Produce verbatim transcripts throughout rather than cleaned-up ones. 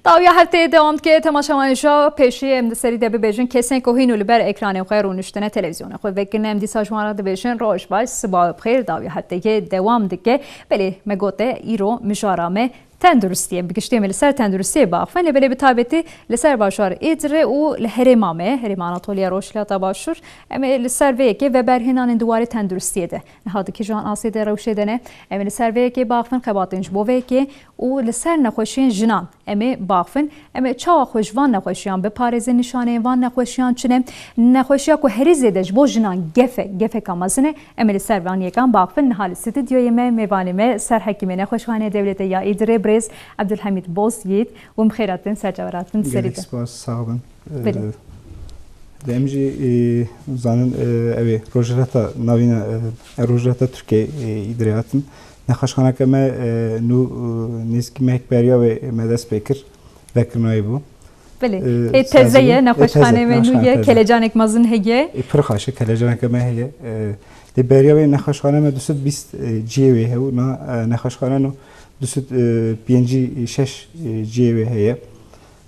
Dawiya hefteyê dewam dike, temaşevanên ji pêşî em di serî de bibêjin, kesên ku hîn û li ber ekranên xwe rûniştine, televîzyonê xwe vekirine, em dîsa ji wan re dibêjin, roj baş, siba we bi xêr, dawiya hefteyê dewam dike. Belê me gote, îro mijara me tenduristiyê, bi giştî em ê li ser tenduristiyê biaxivin, lê belê bi taybetî li ser bajar Îdirê û li herêma me, herêma Anatoliya Rojhilata Başûr, em ê li ser vê yekê veberhênanên di warê tenduristiyê de. Niha di kîjan asê de, rewşê de ne, em ê li ser vê yekê biaxivin, xebatên ji bo vê yekê û li ser nexweşiyên jinan em ê biaxivin. Em ê çawa xwe ji van nexweşiyan biparêzin, nîşaneyên van nexweşiyan çi ne? Nexweşiya ku herî zêde ji bo jinan gef e, gefeka mezin e, em ê li ser van yekan biaxivin. Niha li stûdyoyê me mêvanê me serhekîmê Nexweşxaneyê Dewletê ya Îdirê, birêz Ebdulhemîd Bozyît, hûn bi xêr hatin, ser çavan hatin serî Gelek de. Spas, sağ olun. Belê. Ee, de em jî, e, zanin, e, ew ê rojhilata navîn, e, rojhilata Tirkiyê, e, Îdirê hatin. Nexweşxaneke me, e, nû, e, nêzîkî mehek beriya wê me dest pê kir. Vekirina wê bû. Belê. E, Ê teze sazî ye, e, nexweşxanê teze, me nû nexweşxane ye, teze. Kelecanek mezin heye. E, pir xaş e, kelecaneke me heye. E, lê beriya wê nexweşxane me du sed bîst, e, cihê wê hebû, na, e, nexweşxane nû du sed, e, pêncî şeş, e, cihê wê heye.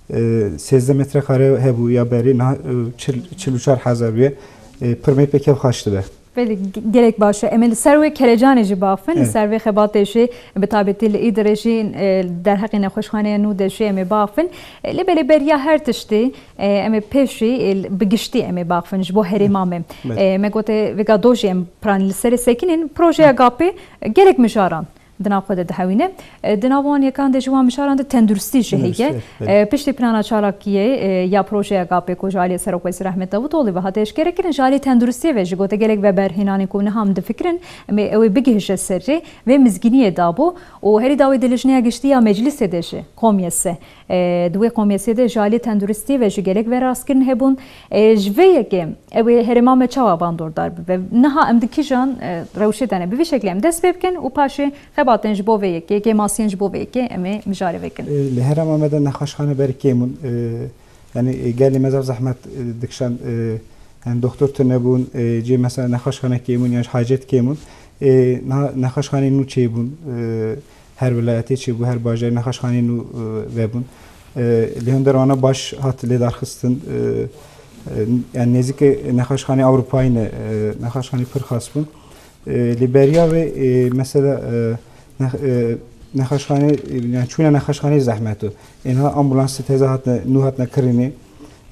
E, sêzdeh metrekare hebû ya berê, niha, e, çil, çil û çar hezar bûye. E, pir me pê kevxaş dibe. Belê, ge-, gelek baş e. Em ê li ser wê kelecanê jî biaxivin, li Evet. ser vê xebatê jî, bi taybetî li Îdirê jî, e, derheqê nexweşxaneya nû de jî em ê biaxivin. E, lê belê beriya her tiştî, e, em ê pêşî, e, bi giştî em ê biaxivin ji bo herêma me. Belê. E, me gote vêga do jî em piranî li serê sekinîn. Projeya GAPê gelek mijaran di nav xwe de dihewîne. E, di nav wan yekan de ji wan mijaran de tenduristî jî heye. Tenduristî, evet. E, piştî plana çalakiyê, e, ya projeya GAPê ku ji aliyê Serokwezîr Ahmet Davutoglu ve hate eşkerekirin, ji aliyê tenduristiyê ve jî gote gelek veberhênanên ku niha em difikirin, em ê ew ê bigihîje serê, vê mizgîniyê dabû û herî dawî di Lijneya Giştî ya Meclîsê de jî, komyese, e, di wê komyesê de ji aliyê tenduristiyê ve jî gelek verastkirin hebûn. E, ji vê yekê ew ê herêma me çawa bandordar bibe? Niha em di kîjan, e, rewşê de ne? Bi vî şeklê em dest pê bikin û paşê xebatên ji bo vê yekê, kêmasiyên ji bo vê yekê em ê mijarê vekin. E, li herêma me de nexweşxane berî kêm bûn. E, yanî, e, gelê me zaf zehmet, e, dikişand, e, yanî doktor tune bûn, e, cê mesela nexweşxane kêm bûn, yan jî hacet kêm bûn. E, niha nexweşxaneyên nû çêbûn, e, her vilayetê çêbû, her bajarê nexweşxaneyên nû, e, vebûn. E, li hundir wana baş hat lêdarxistin, e, e, yanî nêzîkî nexweşxaneyê Ewropayî ne, e, nexweşxaneyê pir xas bûn. E, lê beriya wê, e, mesela, e, nex-, e, nexweşxane, e, yanî çûna nexweşxaneyê zehmet o. Êniha ambulansê teze hatine, nû hatine kirinê.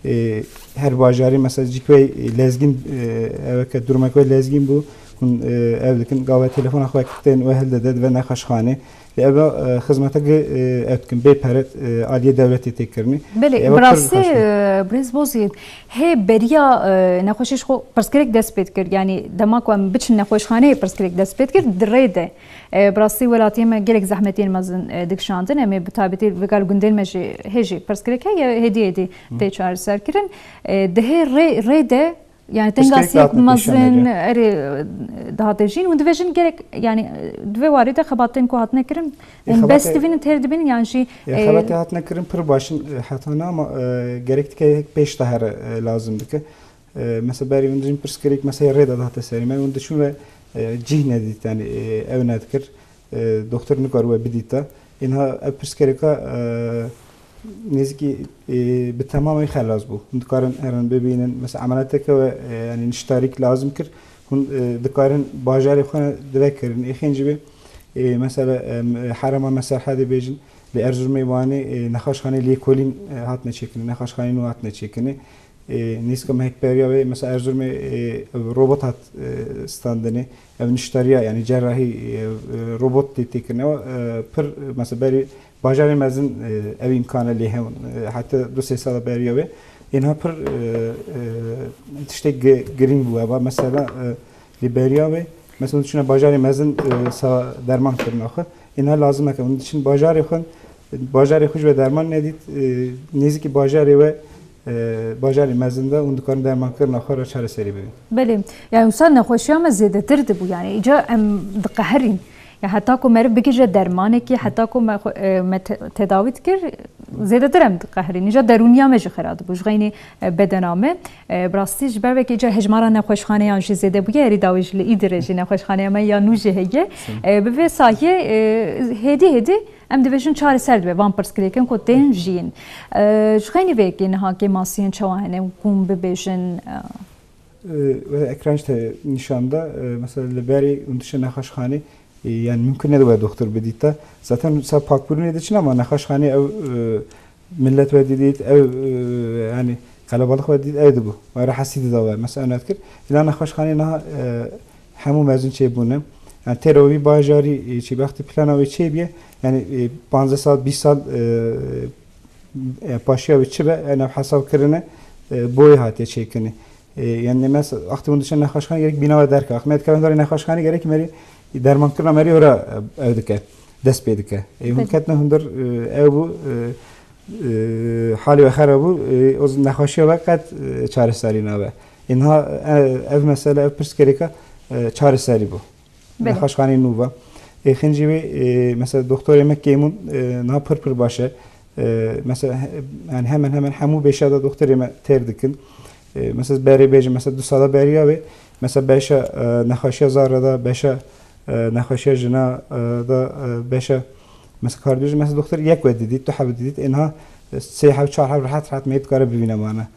E, her bajarî, mesela, cîk wê, e, lezgîn, e, ew ke durumeke wê lezgîn bû, hûn, e, ew dikin, gava telefona xwe wek tên wê hildide, dive nexweşxanê. Lê ev, e, xizmete gi-, e, ew dikin, bê pere, e, aliyê dewletê tê kirinê. Belê, Ev bi rastî, pir xweş bû. e, Birêz Bozî, hê beriya, e, nexweşî ji xwe pirsgirêk dest pê dikir. Yanî dema ku em biçin nexweşxaneyê pirsgirêk dest pê dikir, di rê de. E, bi rastî welatiyê me gelek zehmetiyên mezin, e, dikişandin. Em ê bi taybetî vêga li gundên me jî hê jî pirsgirêk heye, hêdî hêdî Hı. tê çareserkirin. E, di hê rê, rê de, yani Pirsgirêk tengasiyek dihatin mezin, pêşanê. erê, e, dihate jîn û divêjin gelek, yani, e, di vê warê de xebatên ku hatine kirin, E, hûn xebatê bes dibînin, têr dibînin, yan jî, E, e, xebatê hatine kirin pir baş in, e, heta na, ama, e, gerek dike pêş de here, e, lazim dike. E, mesela berî hûn dijîn pirsgirêk, mesela rê de dihate serî me, hûn diçûn ve, e, cih nedît, yani, e, ew nedikir. E, doktor nikar we bidîta. Êniha ev pirsgirêka, e, nêzîkî, e, bi temamê xelas bû. Hûn dikarin herin bibînin, mesela emeliyateke we, e, yani niştarîk lazim kir, hûn, e, dikarin bajarê xwe dive kirin. Êxîn jî bê, e, mesela, em, e, herêma me Serhedê bêjin, li Erzurumê, Wanê, e, nexweşxanê lêkolîn, e, hatine çêkirin, nexweşxanê nû hatine çêkirin. E, nêzîka mehekberiya wê, mesela Erzurumê, e, robot hat, e, standinê. Ev niştariya, yani cerrahî, e, e, robot tê têkirin. Ew, e, pir, mesela berî bajarê mezin, e, ev îmkana lê hewn. E, heta du sê sala beriya wê. Êniha pir, e, e, tiştê gi-, girîng bû eva. Mesela, e, lê beriya wê, mesela hûn diçine bajarê mezin, e, sa derman kirina xwe. Êniha lazim e ke hûn diçin bajarê xwe, bajarê xwe ji we derman nedît, e, nêzîkî bajarê we, e, bajarê mezin de hûn dikarin dermankirina xwe re çareserî bibin. Belê. Yani wisa nexweşiya me zêdetir dibû. Yani îca em diqeherîn. Heta ku meriv bigihîje dermanekî, heta ku me xwe, e, me te-, tedawî dikir, zêdetir em diqehrîn. Îca derûniya me jî xera dibû, ji xeynî, e, bedena me. E, bi rastî ji ber wekî îca hejmara nexweşxaneyan jî zêde bûye, herî dawî jî li Îdirê jî nexweşxaneya me ya nû jî heye. E, bi vê sayê, e, hêdî hêdî em dibêjin çareser dibe van pirsgirêkin ku tên jiyîn. E, ji xeynî vê yekê niha kêmasiyên çawa hene, hûn bibêjin, e, Wê ekran jî te nîşan da, e, mesela li berî hûn diçin nexweşxanê, e, yani mimkun nedibe doktor bidît te. Zaten sa pakbûrûnê diçin ama nexweşxanê ew, e, millet we didît, ew, e, yani qelebalix we didît, ew dibû. We rehesî dida we. Mesela ew nedikir. Îla nexweşxanê niha, e, hemû mezin çêbûne. Yani têra wî bajarî, e, çê bextî plana wê çêbiye. Yani, e, panzdeh sal, bîst sal, e, e, paşiya wî çi be, ev hesab kirine, e, boyê hatiye çêkirinê. E, yani mes-, wextê hûn diçin nexweşxanê gerek bîna we derke. Wextê me dikevin darê nexweşxanê gerek merî dermankirina merî ora, e, ew dike, dest pê dike. E, hûn Belê. ketine hundir, e, ew bû, e, e, halê we xera bû, e, o z-, nexweşiya we qet, e, çareserî nabe. Ênha, e, ev mesele, ev pirsgirêka, e, çareserî bû. Belê. Nexweşxaneyê nû ve. Ê, xincî wê, e, mesela doktorê me kêmûn, e, niha pir pir baş e. E, mesela he-, yani hemen hemen hemû beşa de doktorê me têr dikin. E, mesela berê bêjim, mesela du sala beriya wê, mesela beşa, e, nexweşiya zara da, beşa, e, nexweşiya jina, e, da, e, beşa, mesela kardiyoloji, mesela doktor yek we didît, du heb didît, ênha, e, sê heb, çar heb rehet rehet me dikare bivîne mane.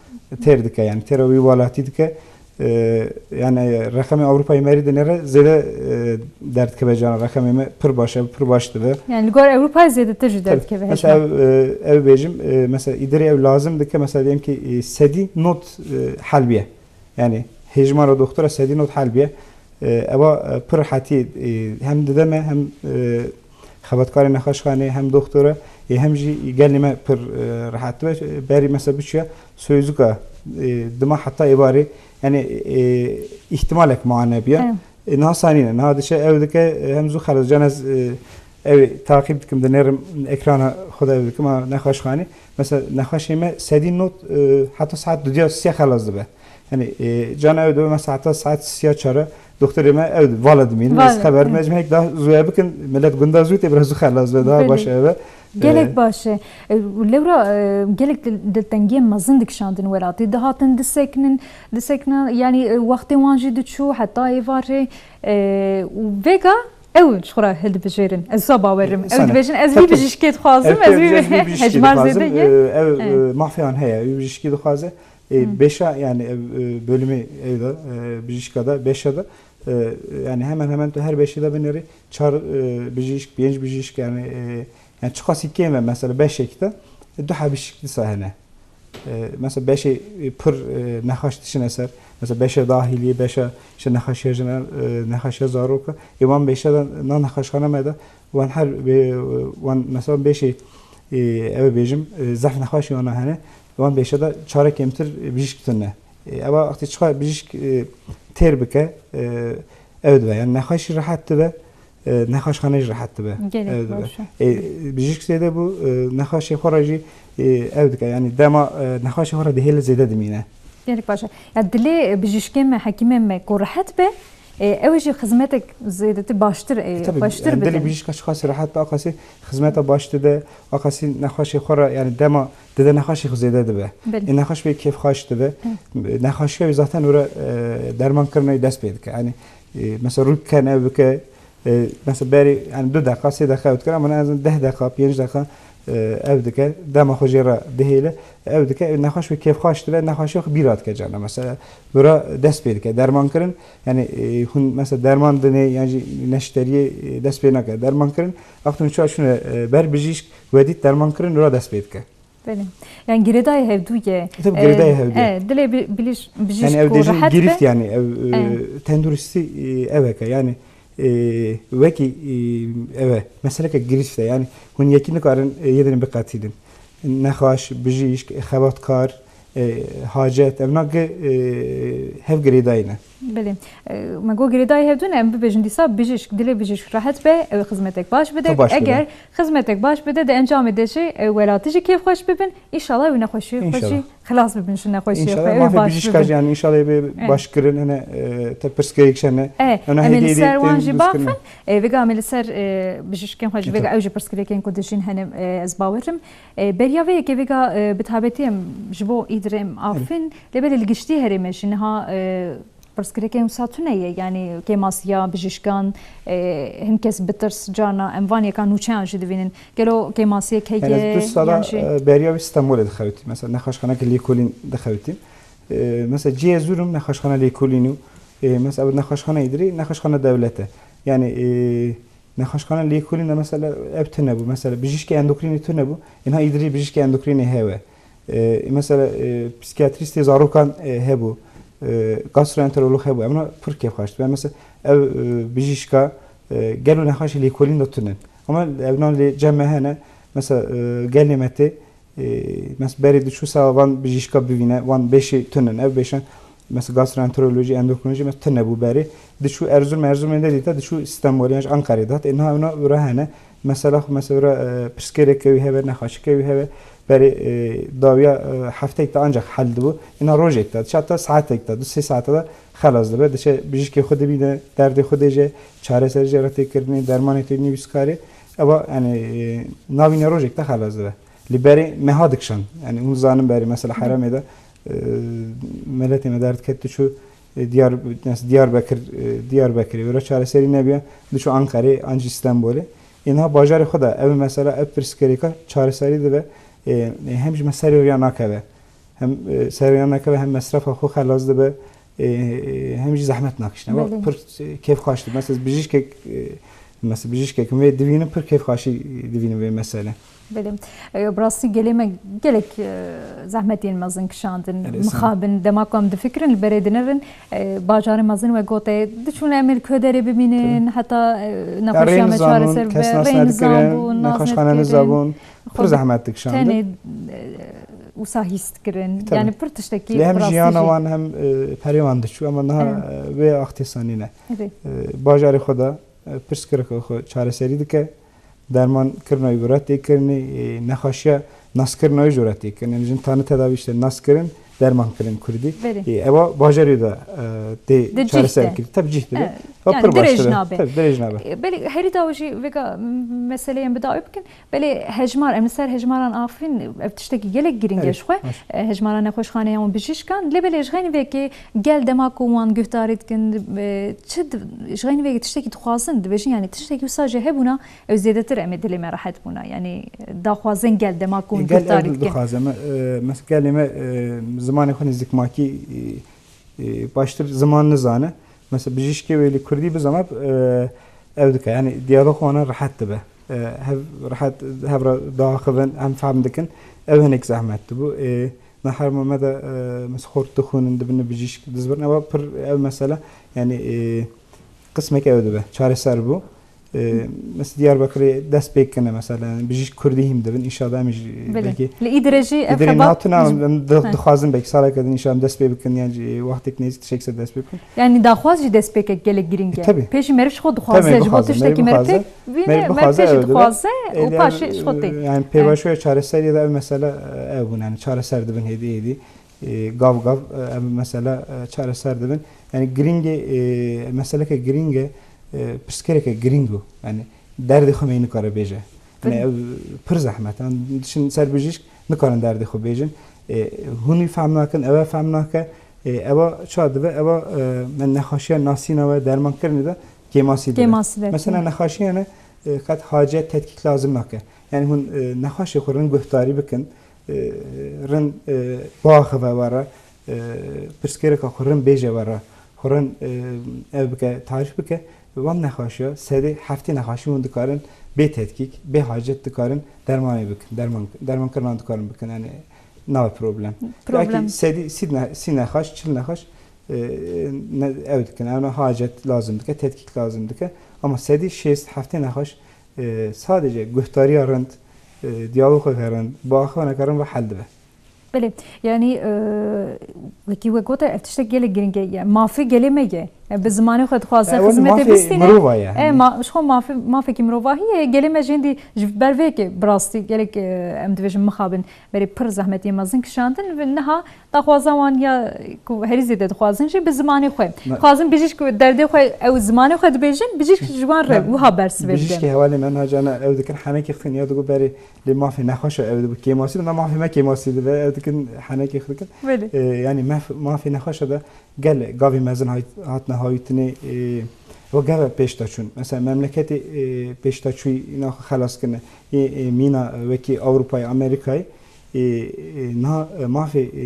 Têr dike yani, têra wî walatî dike. E, yani rexemê Ewropayê merî dinêre zêde, e, derdikeve cana. Rexemê me pir baş e, pir baş dibe. Yani li gor Ewropayê zêdetir jî Tabii. derdikeve Mesela hejma. ev, e, ev bêjim, e, mesela îdirê ew lazim dike, mesela diyelim ki, e, sedî not, e, hel biye. Yani hejmara doktora sedî not hel biye. E, eva, e, pir rehetî, e, hem dide me hem, e, xebatkarê nexweşxanê hem doktora, ê hem jî gelê me pir, e, rehet dibe. Berî mesela biçiya Soyuzika, e, dima heta êvarê, yani, e, îhtimalek mane biya. Evet. E, niha sanîne, niha diçe ew dike, e, hem zû xelas can ez, e, ew ê taqîb dikim, dinêrim ekrana xwe de ew dikim, a nexweşxanê. Mesela nexweşê me sedî not, e, heta saet dudiya siya xelas dibe. Yani, e, can ew dibe, mesela heta saet siya çara doktorê me ew vala dimînin. Vala, Ez xeber evet. me, ez hinek daha zû ev bikin, millet gunda zû tê biraz zû xelas be, daha Belê. baş eve. Gelek E, baş e. E, lewra, e, gelek dil-, diltengiyên mezin dikişandin welatî. Dihatin disekinin, disekinin, yani, e, wextê wan jî diçû, heta êvarê, e, û vêga ew ji xwe re hildibijêrin. Ez wisa bawerim. Ew Sane. dibêjin, ez vî Tabii. bijîşkê dixwazim, Ev ez tê vî ez vî bijîşkê hejmar dixwazim. zêde ye. E, ev, Evet. e, mafeyan heye, ev bijîşkê dixwaze. E, Hı. beşa, yani, ev, e, bölümê ev de, e, bijîşka da, beşa da, e, yani hemen hemen tu her beşê de binêrî çar, e, bijîşk, pênc bijîşk, yani, e, yani çiqasî kêm e, mesela beşek de, e, du heb bijîşk dîsa hene. E, mesela beşê, e, pir, e, nexweş dişine ser, mesela beşa dahiliyê, beşa işte nexweşiya jina, e, nexweşiya zaroka, ê wan beşa de na nexweşxane me de, wan her, e, wan mesela beşê, e, ew bêjim, e, zehf nexweşî wana hene, wan beşa de çare kêmtir bijîşk tune. E, ewa wextê çiqa bijîşk, e, têr bike, e, ew dibe. Yani nexweşî rehet dibe, e, nexweşxane jî rehet dibe. Gelek Ew dibe. baş e. E, bijîşk zêde bû, e, nexweşê xwe re jî, e, ew dike. Yani dema, e, nexweşê xwe re dihêle zêde dimîne. Gelek baş e. Ya dilê bijîşkê me, hekîmê me ku rehet be, e, ew jî xizmetek zêdetir baştir, e, E, tabii, xweştir yani dilê bidin. bijîşka çiqasî rehet be, aqasî xizmeta baş dide, aqasî nexweşê xwe re, yani dema dide nexweşê xwe zêde dibe. Belê. E, nexweş bê kêfxweş dibe. Evet. Nexweşiya wî zaten were, e, derman kirina wî dest pê dike. Yani, e, mesela rûk ken ev bike, e, mesela berî, yani du deqa, sê deqa ew dikir, ama en azından deh deqa, pênc deqa, e, ev dike. Dema xwe jê re dihêle, ev dike. E, nexweş bê kêfxweş dibe, nexweşiya xwe bîra dike cana. Mesela were dest pê dike. Derman kirin, yani, e, hûn mesela derman dinê, yan jî neşteriyê, e, dest pê nake. Derman kirin, wextê hûn çawa çûne, e, ber bijîşk, we dît derman kirin, were dest pê dike. Belê. Yani girêdayê hevdû ye. E, tabii girêdayê hevdû ye. E, dilê bi-, biliş-, Yani bijîşk ev ku dêjin rehet girîft be. yani, ev, e, Evet. tenduristî, e, ev heke. Yani, e, wekî, e, ev e. Meseleke girîft e. Yani hûn yekî nikarin, e, yê dinê biqetînin. Nexweş, bijîşk, xebatkar, e, hacet, ev nake, e, hev girêdayî ne. Belê. E, me got girêdayî hevdû ne, em bibêjin dîsa bijîşk, dilê bijîşk rehet be, ew ê xizmetek baş bide. Te baş bide. Eger xizmetek baş bide, di encamê de jî, e, welatî jî kêfxweş bibin, înşallah ew nexweşiyê xwe jî, înşallah, xilas bibin ji nexweşiyê xwe, înşallah, ew ê mafê baş bijîşka bibin. Jî, yani, înşallah ê bê, e, baş kirin, hene, e, te pirsgirêk şene. E, em ê li ser wan jî baxin. E, vêga em ê li ser, e, bijîşkên xwe jî, e, vêga ew jî pirsgirêkên ku dijîn hene, e, ez bawerim. E, beriya vê yekê vêga, e, bi taybetî em ji bo Îdirê em, evet, axivîn, lê belê li giştî herêmê jî niha, e, pirsgirêkên wisa tune ye, yanî kêmasiya bijîşkan, e, hin kes bi tirs carna em van yeka nûçeyan jî divînin. Gelo kêmasiyek heye, yani, ez du sala, yan jî, e, beriya wî Stenbolê dixewitî. Mesela nexweşxaneke lêkolîn dixewitî. E, mesela cihê zûrim nexweşxane lêkolîn û, e, mesela ev nexweşxane Îdirê, nexweşxane dewlet e. Yani, e, nexweşxane lêkolîn de mesela ev tune bû. Mesela bijîşkê endokrînê tune bû. Êna Îdirê bijîşkê endokrînê hewe. E, mesela, e, psîkiyatrîstê zarokan, e, hebû, e, gastroenterolog hebû. Evna pir kêfxweş dibe. Mesela ev, e, bijîşka, e, gelo nexweşê lêkolîn de tune. Ama evna lê cem me hene, mesela, e, gelê me tê, e, mes-, berê diçû seba van bijîşka bivîne, van beşê tune ne. Ev beşan, mesela gastroenterolojî, endokrinolojî, mes-, tune bû berê. Diçû Erzurum, Erzurumê nedîta, diçû Stenbolê yan jî Ankarê dat. Ê niha evna wira hene. Mesela xwe, mesela wira, e, pirsgirêke wî hebe, nexweşike wî hebe, berê, e, dawiya, e, hefteyek de ancak hel dibû. Êna rojek de, çata saatek de, du sê saete de xelas dibe. Diçe bijîşkê xwe dibîne, derdê xwe dêje, çareserî jê re tê kirinê, dermanê tê nivîskarê. Eva, yani, e, navîne rojek de xelas dibe. Li berê meha dikişand. Yani hûn zanin berê mesela herêmê de, e, miletê me derdikevt diçû, e, Diyar-, mesela Diyarbekir, e, Diyarbekirê wira çareserî nebiya, diçû Ankarê an jî Stenbolê. Ê niha bajarê xwe de ev mesela ev pirsgirêka çareserî dibe, e, e, hem ji me serê riya nakeve. Hem, e, serê riya nakeve hem mesrefa xwe xelas dibe, e, e, hem jî zehmet nakişne. Belê. Pir, e, kêfxweş dibe. Mesela bijîşkek, e, mesela bijîşkek wê divînim pir kêfxweşî divînim vê mesele. Belê. E, bi rastî gelê me gelek, e, zehmetiyên mezin kişandin. Belê, sağ ol. Mixabin, dema ku em difikirin, li berê dinirin, e, bajarê mezin we gote, diçûn em ê li ku derê bimînin, tabii, heta, e, ya nexweşiya me çareser bibe, rê nizabûn, kes nas nedikirin, nexweşxane nizabûn, pir zehmet dikişandin. Tenê, e, wisa hîs dikirin. Tabii. Yani pir tiştekî bi rastî jî. Lê hem jiyana wan hem, e, perê wan diçû, ama niha, evet, e, wê axtê sanî ne. Evet. E, bajarê xwe de, e, pirsgirêka xwe çareserî dike. Derman kirina wî bi re tê kirinê, e, nexweşiya naskirina wî ji re tê kirin. Yani jin tanî tedawî işte nas kirin, derman kirin kurdî. Belê. E, ewa bajarê de, e, tê çareser kir. Tabi cih dibe. Evet. Ewa yani pir baş dirêj nabe. Tabi dirêj nabe. E, belê herî dawa jî vêga meseleyên bi dawî bikin. Belê hejmar, em li ser hejmaran axivîn, ev tiştekî gelek giring e ji xwe. E, hejmara nexweşxaneyan û bijîşkan. Lê belê ji xeynî vekê gel dema ku wan guhdarî dikin, e, çi di-, ji xeynî vekê tiştekî dixwazin, dibêjin yani tiştekî wisa jî hebûna, ew zêdetir em ê dilê me rehet bûna. Yanî daxwazên gel dema ku hûn guhdarî dikin. Gel ev dixwaze me, e, mes-, gelê me, e, zimanê xwe nêzîkmakî, e, e, baştir ziman nizane. Mesela bijîşkê wê li kurdî bizana, e, ew dike. Yani diyalog wana rehet dibe. E, hev rehet, hev re diaxivin, em fehm dikin. Ew hinek zehmet dibû. E, na herma me de, e, mesela xort dixwînin, dibine bijîşk dizbirin. Ewa pir ev mesele, yani, e, qismek ew dibe, çareser bû. E, mes-, Diyarbekirê dest pê kine mesela, yani bijîşk kurdî hîm dibin, înşallah em jî belkî. Li Îdirê jî ev xebat niha tune, em di-, dixwazin belkî saleke din înşallah em dest pê bikin, yani jî wextek nêzîk tiştek ser dest pê bikin. Yani daxwaz jî destpêkek gelek giring e. E, tabii. Pêşî meriv ji xwe dixwaze, tabii, ji bo tiştekî meriv pêk bîne, meriv pêşî dixwaze û paşê ji xwe tê. Yani pêvajoya çareseriyê de ev mesele, e, ev bûn, yani çareser dibin hêdî hêdî. E, gav gav, e, ev mesele, e, çareser dibin. Yani giring e, e, meseleke giring e, e, pirsgirêke giring bû. Yani derdê xwe me nikare bêje. Yani ev pir zehmet. Yani diçin ser bijîşk nikarin derdê xwe bêjin. E, hûn wî fehm nakin, ew ê fehm nake. E, ewa ça dibe, ewa, e, me nexweşiya nasîna we derman kirinê de kêmasî dibe. Kêmasî dibe. Mesela nexweşiyane, e, qet hacet tetkîk lazim nake. Yani hûn, e, nexweşê xwe rind guhdarî bikin. E, rind, e, biaxive we re, e, pirsgirêka xwe rind bêje we re, xwe rind, e, ev bike, tarîf bike, van nexweşiya, sedê heftê nexweşî hûn dikarin bê tetkîk, bê hacet dikarin dermanê bikin, derman, dermankirina dikarin bikin, yani nabe problem. Problem. Belkî sedî sî ne-, sî nexweş, çil nexweş, e, ne, ev dikin, ew ne hacet lazim dike, tetkîk lazim dike, ama sedî şêst heftê nexweş, e, sadece guhdariya rind, e, diyaloga rind, biaxivaneke rind ve hel dibe. Belê, yanî, e, wekî we gote, ev tiştek gelek giring e. Ya, mafê gelê me ye. Ya, bi zimanê xwe dixwazin xizmetê bistîne. Mafê mirova ye, e, yanî. Ma-, ji xwe mafê, mafekî mirovahî ye. Gelê me jî hindî ji ber vê yekê bi rastî gelek, e, em dibêjin mixabin. Berê pir zehmetiyê mezin kişandin ve niha daxwaza wan ya ku herî zêde dixwazin jî bi zimanê xwe. Ne. Dixwazin bijîşk derdê xwe, ew zimanê xwe dibêjin, bijîşk ji wan re wiha bersiv bide. Bijîşkê hevalê me niha carna ew dikin, henekê xwe ya digo berê lê mafê nexweşa ew dibe kêmasî dibe, mafê me kêmasî dibe, ew dikin henekê xwe dikin. Belê. E, yanî maf-, mafê nexweşa de gel gavê mezin hay-, hatine hayîtinê, e, we gava pêş de çûn. Mesela memleketê, e, pêş de çûyî naxwe xelas kirine. Ê, ê, mîna, e, wekî Ewropayê, Amerîkayê, ê, ê, niha, e, mafê, e,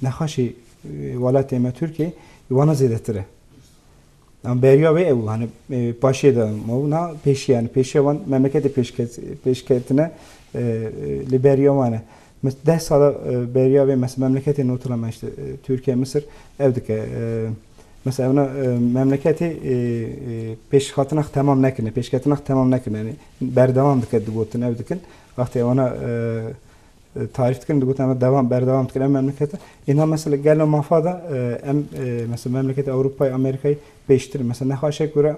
nexweşê, e, welatê me Tirkiyê, wana zêdetir e. Em beriya wê ew, hani, e, paşê de ma bû, niha pêşiya, yani pêşiya wan memleketê pêşket-, pêşketine, e, e, li beriya wan e. Mes-, deh sala, e, beriya wê, mes-, memleketê notila me işte, e, Tirkiye, Misir, ev dike, e, Mesela, evna, e, memleketê, e, e, pêşhatina xwe temam nekirine, pêşketina xwe temam nekirine. Yani berdewam dike digotin, ev dikin. Wextê wana, e, e, tarîf dikin, digotin, em devam, berdewam dikin, em memlekete. Êna mesela gelo mafa da, e, em, e, mesela memleketê Ewropayê, Amerîkayê pêştir. Mesela nexweşek gura,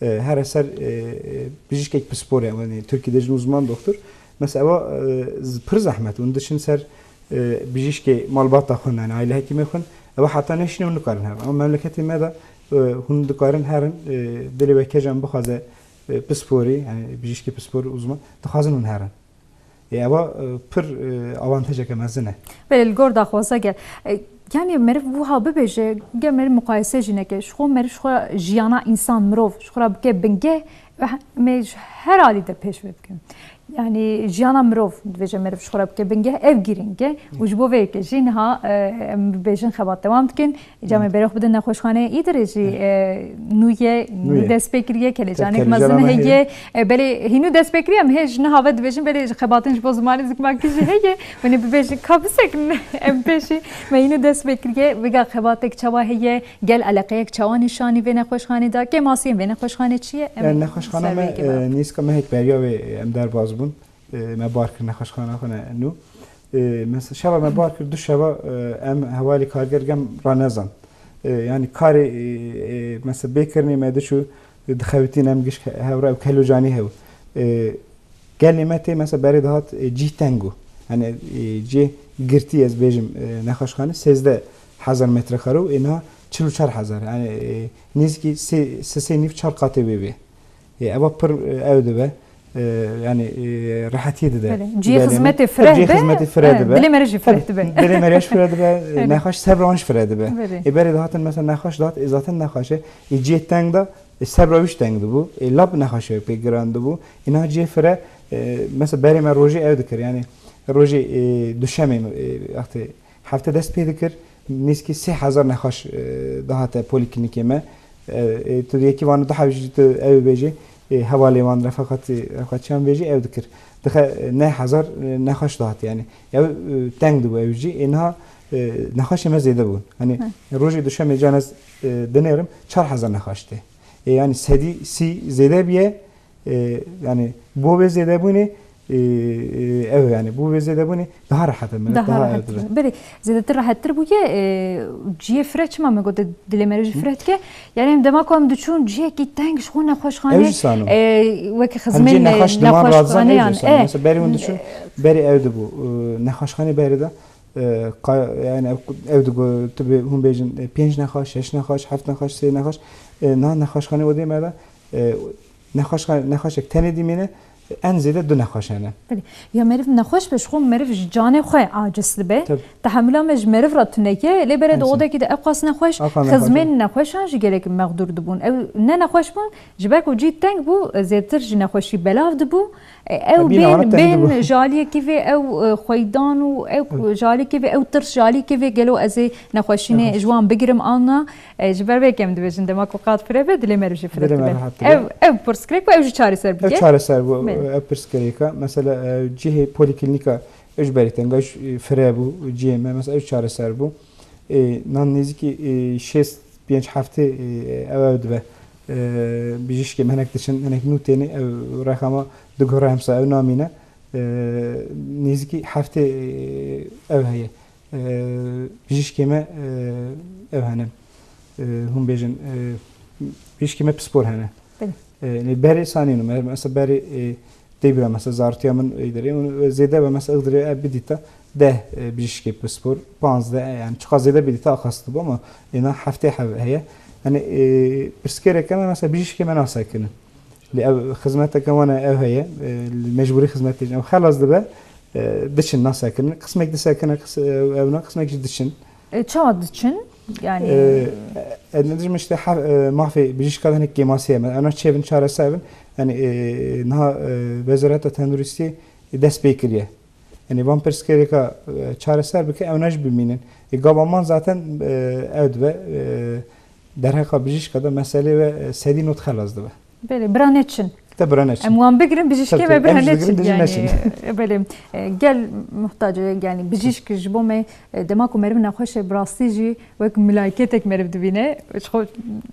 e, here ser, e, e, bijîşkek pisporê, yani Tirkî dibêjin uzman doktor. Mesela ewa, e, z-, pir zehmet, hûn diçin ser, e, bijîşkê malbata xwe, yani aile hekîmê xwe, ewa heta neşîne hûn nikarin herin. Ama memleketê me de, e, hûn dikarin herin, e, dilê we kecan bixwaze, e, pisporî, yani bijîşkê pispor uzman, dixwazin hûn herin. E, ewa, e, pir, e, avantejeke mezin e. Belê, li gor daxwaza gel. E, yani meriv wiha bibêje, gel meriv muqayese jî neke. Ji xwe meriv ji xwe jiyana însan, mirov, ji xwe re bike bingeh, me ji her alî de pêş ve bikin. Yani jiyana mirov, dibêje meriv ji xwe re bike bingeh, ev girîng e. Û ji bo vê yekê jî niha, e, em bibêjin xebat dewam dikin. Îca me berê xwe bidin nexweşxaneyê Îdirê jî, e, nû ye, nû dest pê kiriye, kelecanek mezin heye. E, belê hînû dest pê kiriye, em hê ji niha ve dibêjin, belê ji xebatên ji bo zimanê zikmakî jî heye. Hûn ê bibêjin, ka bisekin em pêşî. Me hînû dest pê kiriye, vêga xebatek çawa heye, gel eleqeyek çawa nîşanî vê nexweşxanê da, kêmasiyên vê nexweşxanê çi ye? Em ser vê yekê, e, nîska mehek beriya wê, e, em derbas bûn. E, me bar kir nexweşxana xwe ne nû. E, mes-, şeva me bar kir, du şeva, e, em hevalî karger gem ranezan. E, yani karê, e, e, mesela bê kirinê me diçû, e, dixewitîn em giş he-, hevra ew kelocanî hew. E, gelê me tê mesela berê dihat, e, cî teng û. Yani, e, cê girtî ez bêjim, e, nexweşxane sêzdeh hezar metrekare û êna çil û çar hezar. Yani, e, nêzîkî sê, sê, sê nîv çar qatê wê bê. E, eva pir, e, ew dibe. E, yani, e, rehetiyê dide. Belê. Cihê xizmetê fireh be. Cihê xizmetê fireh dibe. Dilê me re jî fireh dibe. Dilê me re jî fireh dibe. E, nexweş sebra wan jî fireh dibe. Belê. E, berê dihatin mesela nexweş dihat, e, zaten nexweş e. E, cihê teng da, e, sebra wî jî teng dibû. E, lap nexweş e pê giran dibû. E, niha cihê fireh, e, mesela berê me rojê ew dikir. Yani rojê, e, duşemê, e, wextê hefte dest pê dikir, nêzîkî sê hezar nexweş, e, dihate polîklînîkê me. E, e, tu yekî wan du heb jî tu ew bêjî, e, hevalê wan refaqatî, refaqatçiyan bêjî ew dikir. Dixe, e, neh hezar, e, nexweş dihat yani. Ew, e, teng dibû ew jî. E, niha, e, nexweşê me zêde bûn. Hani rojê duşemê can ez, e, dinêrim çar hezar nexweş tê. E, yani sedî sî zêde biye, E, yani bo vê zêdebûnê, e, e, ew yani bo vê zêdebûnê daha rehet e, millet daha ew dibe. Belê, zêdetir rehettir bûye, e, cihê fireh çima me gote dilê me re jî fireh dike? Yani em dema ku em diçûn cihekî teng ji xwe nexweşxane, e, wekî xizmên nexweşxaneyan, e. Mesela berê hûn diçûn, berê ew dibû, e, nexweşxanê berê de, e, qa-, yani ew, ew digo, tu bê, hûn bêjin, e, pênc nexweş, şeş nexweş, heft nexweş, sê nexweş, e, niha nexweşxanê odê me de, e, Nexweşxa-, nexweşek tenê dîmîne, en zêde du nexweş hene. Belê. Ya meriv nexweş be, ji xwe meriv ji canê xwe aciz dibe. Tabii. Tehemula me ji meriv re tune ye. Lê berê di odekî de ew qas nexweş, xizmên nexweşan jî gelek mexdûr dibûn. Ew ne nexweş bûn, ji ber ku cî teng bû, zêdetir ji nexweşî belav dibû. E, ew bên, bên ji aliyekî vê ew, e, xweydan û ew ji aliyekî vê ew tirs ji aliyekî vê gelo ez ê nexweşînê ji wan bigirim an na. E, ji ber vê yekê em dibêjin, dema ku qat fireh be, dilê meriv jî fireh dibe. Ev, ev pirsgirêk bû, ew jî çareser bûye. Ev çareser bû, ev pirsgirêka. Mesela, e, cihê polîklînîka ew ji berê tenga, ew jî fireh bû, cihê me, mesela ew çareser bû. E, nan nêzîkî, e, şêst pênc heftê, e, ew, ew dibe. E, bijîşkê me hinek diçin, hinek nû têne, ew rexama diguhere hemsa ew namîne. E, nêzîkî heftê, e, ew heye. e, bijîşkê me, e, ew hene. E, hûn bêjin, e, bijîşkê me pispor hene. Belê. E, lê berê sanîn, me-, mesela berê, e, tê bira, mesela zartiya min ê derê, û zêde be, mesela Iğdirê ev bidîta deh, e, bijîşkê pispor, panzdeh, e, yani çiqa zêde bidîta axas dibe, ama êna heftê hev heye. Yani, e, pirsgirêke me, mesela bijîşkê me nasekinin. Lê ev xizmeteke wan e, ev heye, e, mecbûrî xizmetê ew xelas dibe, e, diçin nasekinin. Qismek disekine, qis-, e, ew na, qismek jî diçin. E, çawa diçin? Yani E, e, ne dijmin işte ha-, e, mafê bijîşka de hinek kêmasî ye. Em çêbin çareser bin. Yani, e, niha, e, Wezareta Tenduristî dest pê kiriye. Yani van pirsgirêka, e, çareser bike, ew ne jî bimînin. E, gava man zaten, e, ew dibe, e, derheqa bijîşka de meselê ve, e, sedî not xelas dibe. Belê, bira neçin. Te bira neçin. Em wan bigirin, bijîşkê Tabii, me tabii. bira Em jî neçin. digirin, bijî Yani, neçin. e, belê, e, gel muhtac, yani bijîşk ji bo me, e, dema ku meriv nexweş e, bi rastî jî wek milaketek meriv dibîne. Ji xwe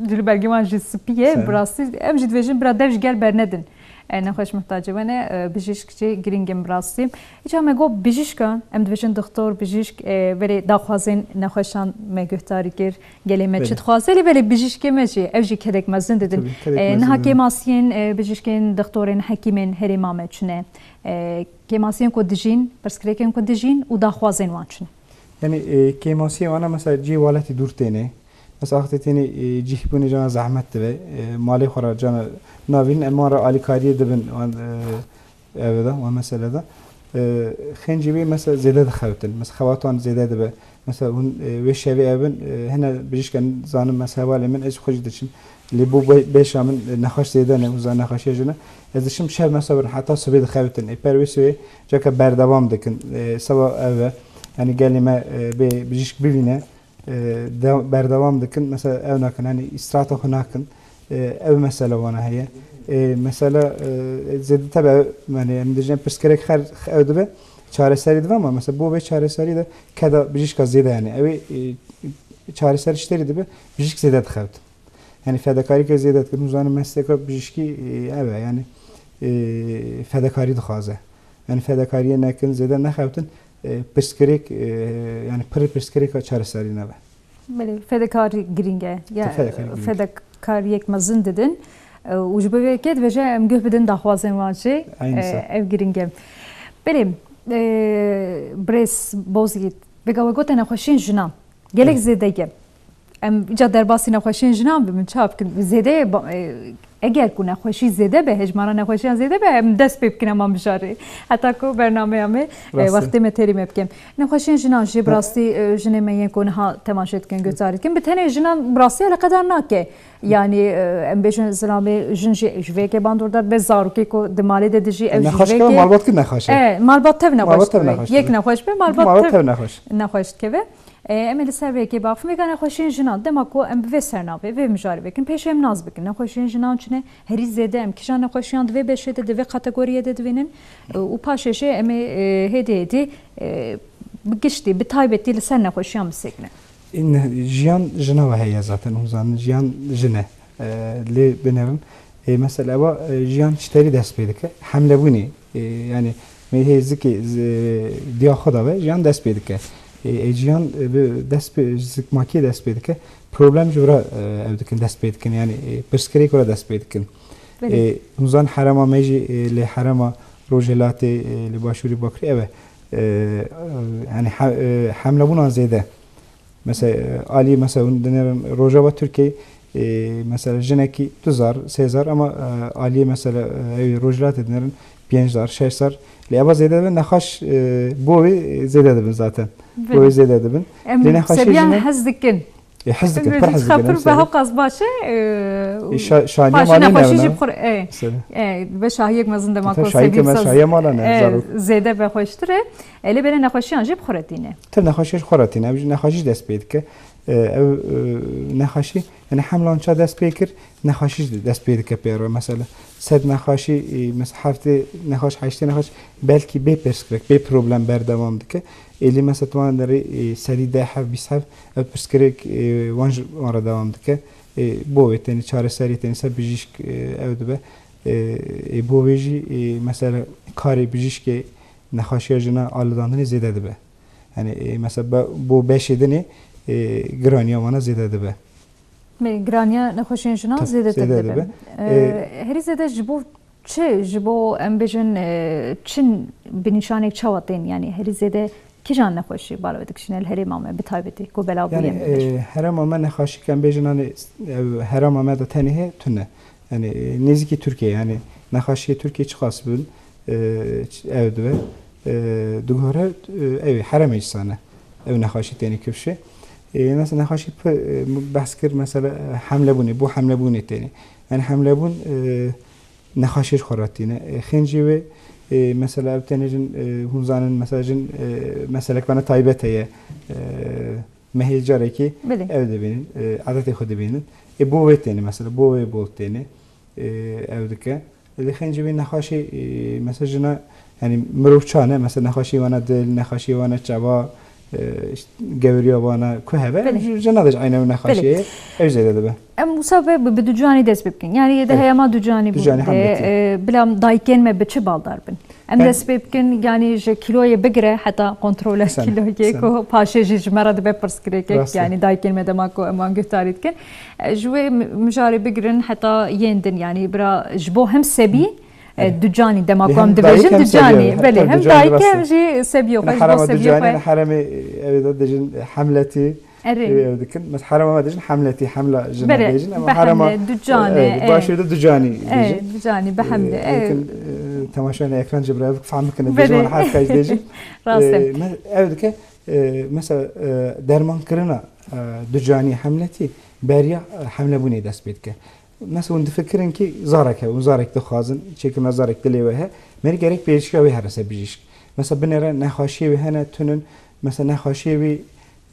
cilû bergê wan jî spî ye, Sen. bi rastî em jî dibêjin bira dev ji gel bernedin. E, nexweş muhtacê we ne, e, bijîşk jî giring in bi rastî. Îca me got bijîşkan, em dibêjin dixtor, bijîşk, e, belê daxwazên nexweşan me guhdarî kir. Gelê me Belê. çi dixwaze, lê belê bijîşkê me jî, ew jî kedek mezin didin. Tabii, kedek E, mezin niha didin. kêmasiyên, e, bijîşkên, dixtorên, hekîmên herêma me çi ne? E, kêmasiyên ku dijîn, pirsgirêkên ku dijîn û daxwazên wan çi ne? Yani, e, kêmasiyê wana mesela cihê welatî dûr têne. Mesela wextê têne, e, cihbûnê cana zehmet dibe. E, malê xwe re cana navînin, em wan re alîkariyê dibin, wan, e, ev de, wan mesele de. E, xêncî wê mesela zêde dixewitin. Mesela xebat wan zêde dibe. Mesela hûn, e, wê şevê ev bin, e, hene bijîşken zanin mesela hevalê min, ez xwe jî diçim. Lê bo be-, beşa min, e, nexweş zêde ne, hûn zanin nexweşiya jin e. Ez diçim şev mesela bin heta sibê dixewitin. Ê per wê sibê caka berdewam dikin. E, seba ev e. Yani gelê me, e, bê bijîşk bivîne. E, de-, berdewam dikin. Mesela ew nakin, yani îstrahata xwe nakin. E, ev mesele wana heye. E, mesela, e, zêde tabi, yani em dijin pirsgirêk her ew dibe, çareserî dibe, ama mesela bo vê çareserî de keda bijîşka zêde yani. Ew ê, e, çareser ji terî dibe, bijîşk zêde dixewt. Yani fedekarîke zêde dikin. Hûn zanin mesleka bijîşkî, e, ev e, yani, e, fedekarî dixwaze. Yani fedekariyê nekin, zêde nexewtin, e, pirsgirêk, e, yani pirî pirsgirêka çareserî nebe. Belê, fedekarî giring e. Ya, Te fedekarî giring. fedekariyek mezin didin. E, û ji bo vê yekê dibêje em guh bidin daxwazên wan jî, Eynî e, sa. ev giring e. Belê, e, birêz Bozî, vêga we gote nexweşiyên jinan. Gelek Evet. zêde ye. Em îca derbasî nexweşiyên jinan bibin, çawa bikin? Zêde ye, ba-, e, eger ku nexweşî zêde be, hejmara nexweşiyan zêde be, em dest pê bikin, em an bijarê. Heta ku bernameya me, e, Rast e. wextê me têrî me bikin. Nexweşiyên jinan jî bi Ne- rastî, e, jinê me yên ku niha temaşe dikin, guhdarî dikin, bi tenê jinan bi rastî eleqedar nake. Yani, e, em bêjin zilamê jin jî ji vê yekê bandordar be, zarokê ku di malê de dijî, ew jî ji Nexweş vê keve yekê malbat ki nexweş e. E, malbat tev nexweş Malbat tev dikeve. nexweş Yek dikeve. nexweş be, malbat Malbat tev tev nexweş. nexweş dikeve. E, em ê li ser vê yekê baxivin. Vêga nexweşiyên jinan, dema ku em bi vê sernavê, vê mijarê vekin, pêşê em nas bikin. Nexweşiyên jinan çi ne? Herî zêde em kîjan nexweşiyan di vê beşê de, di vê kategoriyê de dibînin? E, û paşê jî em ê, e, hêdî hêdî, e, bi giştî, bi taybetî li ser nexweşiyan bisekinin. E, ne, jiyan jina ve heye zaten, hûn zanin, jiyan jin e. E, lê binêrin, e, mesela ewa, e, jiyan ji terî dest pê dike, hemlebûnê, e, yani me hê zikê, z-, diya xwe da ve, jiyan dest pê dike. E, e, jiyan, e, bi dest pê, zikmakiyê dest pê dike, problem ji vira, e, ev dikin, dest pê dikin, yani, e, pirsgirêk wira dest pê dikin. Belê. E, hûn zanin herema me jî, e, lê herema Rojhilatê, e, li Başûrê Bakurê ev e. E, e, yani he-, e, hemlebûnan zêde. Mesela, e, aliyê mesela hûn dinêrin Rojava Tirkiyê, e, mesela jinekî du zar, sê zar, ama, e, aliyê mesela, e, ew Rojhilatê dinêrin pênc zar, şeş zar. Lê eva zêde dibin, nexweş, e, bo wê zêde dibin zaten. Bo Belê. wê zêde dibin. Em Lê nexweşê sebiyan jine hez dikin. E, hez dikin, Em pir hez dikin, xetir em be sebiyan. hewqas baş e, e, E, şa-, şaniya paşê malê nexweşî ne jî ne? bi xwe re, e, Mesela. e, be şahiyek mezin dema Tabii ku şahiyek sebî me saz, şahiye mala ne, e, zarok. zêde be xweştir e. E, lê belê nexweşiyan jî bi xwe re tîne. Tabii nexweşiya ji xwe re tîne, ev jî nexweşî dest pê dike. E, ev, e, nexweşî, yani hemlan ça dest pê kir, nexweşî dest pê dike pê re. Mesela sed nexweşî, e, mesela heftê nexweş, heştê nexweş belkî bê pirsgirêk, bê problem berdewam dike. Êlî mesela tu wan derê, e, sedî deh hev, bîst hev, ev pirsgirêk, e, wan ji wan re dewam dike. E, bo wê tenê çareserî tenê ser bijîşk, e, ew dibe. E, e, bo wê jî, e, mesela karê bijîşkê nexweşiya jina alidandinê zêde dibe. Yanî, e, mesela be-, bo beşê dinê, e, giraniya wana zêde dibe. Me-, giraniya nexweşiyên jinan Tabii, zêdetir zêde dibe. dibe. E, E, herî zêde ji bo çi, ji bo em bêjin, e, çi bi nîşanêk çawa tên? Yanî herî zêde kîjan nexweşî bala wê dikişîne li herêma me bi taybetî ku bela bûye Yani, me? e, herêma me nexweşî ke em bêjin, hani, ev herêma me de tenê heye, tune. Yani, e, nêzîkî Tirkiye, yani nexweşiyê Tirkiye çiqas bin, e, ç-, ew dibe, e, diguhere, e, ew ê herêmê îsane. Ew nexweşî têne kifşê. E, mesela nexweşî pi-, e, behs kir, mesela, e, hemlebûnê, bo hemlebûnê têne. Yani hemlebûn, e, nexweşiyê ji xwe re tîne. E, xêncî wê, e, mesela ev tenê jin, e, hûn zanin, mesela jin, e, meselek bana taybet heye. E, mehê carekî Belê. ew dibînin, e, adetê xwe dibînin. E, bo wê têne, mesela bo wê bol têne, e, ew dike. Lê xêncî wê nexweşê, e, mesela jina, yani mirov çane, mesela nexweşê wana dil, nexweşê wana çava, e, işte, gewriya wana ku hebe, Belê. ji-, jina de ji eyne ew nexweşê Belê. ye, ew zêde dibe. Em wisa be bi, bi ducanî dest pê bikin. Yani yê de Evet. heyama ducanî bû. Ducanî de, hemletî. e, bila dayikên me bi çi baldar bin? Em Yani dest pê bikin, yani ji kîloyê bigire heta kontrola Sen, kîloyê sen. ku paşê jî ji me re dibe pirsgirêkek. Rast e. Yani dayikên me dema ku em wan guhdarî dikin. E, ji wê mi-, mijarê bigirin heta yên din, yani bira ji bo hem sebî, e, Evet. ducanî, dema Lê ku em hem dayik dibêjin hem ducanî. sebî. Belê, Tabii hem ducanî dayik rast e. hem jî sebiyê xwe, Yani ji bo herêma sebiyê ducanî, xwe. yani herêmê, e, ew de dijin, e, hemletî, Erê. Ew, ew dikin. Mes herêma me dijin hemletî, hemla jina Berê, dêjin, ama bi herêma, hemle, ducanê, e, e. başê de ducanî E, dêjin. ducanî, bi hemle, E, e. yekin, e, temaşayên ekran jî bi re fehm bikine, Berê. dêjin, wan her kaç dêjin. Rast e. E, me-, ew dike, e, mesela, e, dermankirina, e, ducanî hemletî beriya, e, hemlebûnê dest pê dike. Mesela hûn difikirin kî zarek hebe, hûn zarek dixwazin, çêkirina zarek dilê we he, merî gerek pêşiya wê here ser bijîşk. Mesela binêre nexweşiyê wê hene tunin, mesela nexweşiyê wê,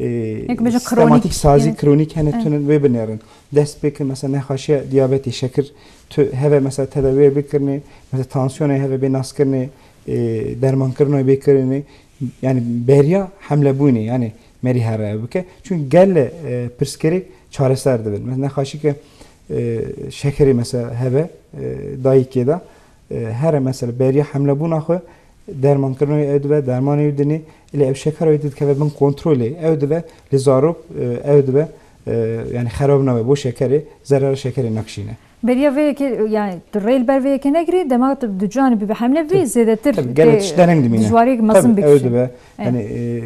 e, Yek bêje sistematîk kronik, sazî yani. Kronîk hene Evet. tunin wê binêrin. Dest pê kin mesela nexweşiya diyabetê, şekir tu heve mesela tedawiyê bikirinê, mesela tansiyonê heve bê naskirinê, e, dermankirina wê bê kirinê. Yani beriya hemlebûnê, yani merî here bike. Çünkü gelle, e, pirsgirêk çareser dibin. Mesela nexweşî ke, e, şekerê mesela hebe, e, dayikê de, e, here mesela beriya hemlebûna xwe dermankirina wê ew dibe, dermanê wê dinê, ilê ew şekera wê dikeve bin kontrolê, ew dibe, li zarok, e, ew dibe, e, yani xerab nabe bo şekerê, zerera şekerê nakişîne. Beriya vê yekê, yani tu rê li ber vê yekê negirî, dema tu ducanî bibe hemle vî Tabii. zêdetir Tabii, gelek tê tişt dereng dimîne. dijwariyek mezin Tabii, ew bikişîne. dibe. Evet. Yani, e,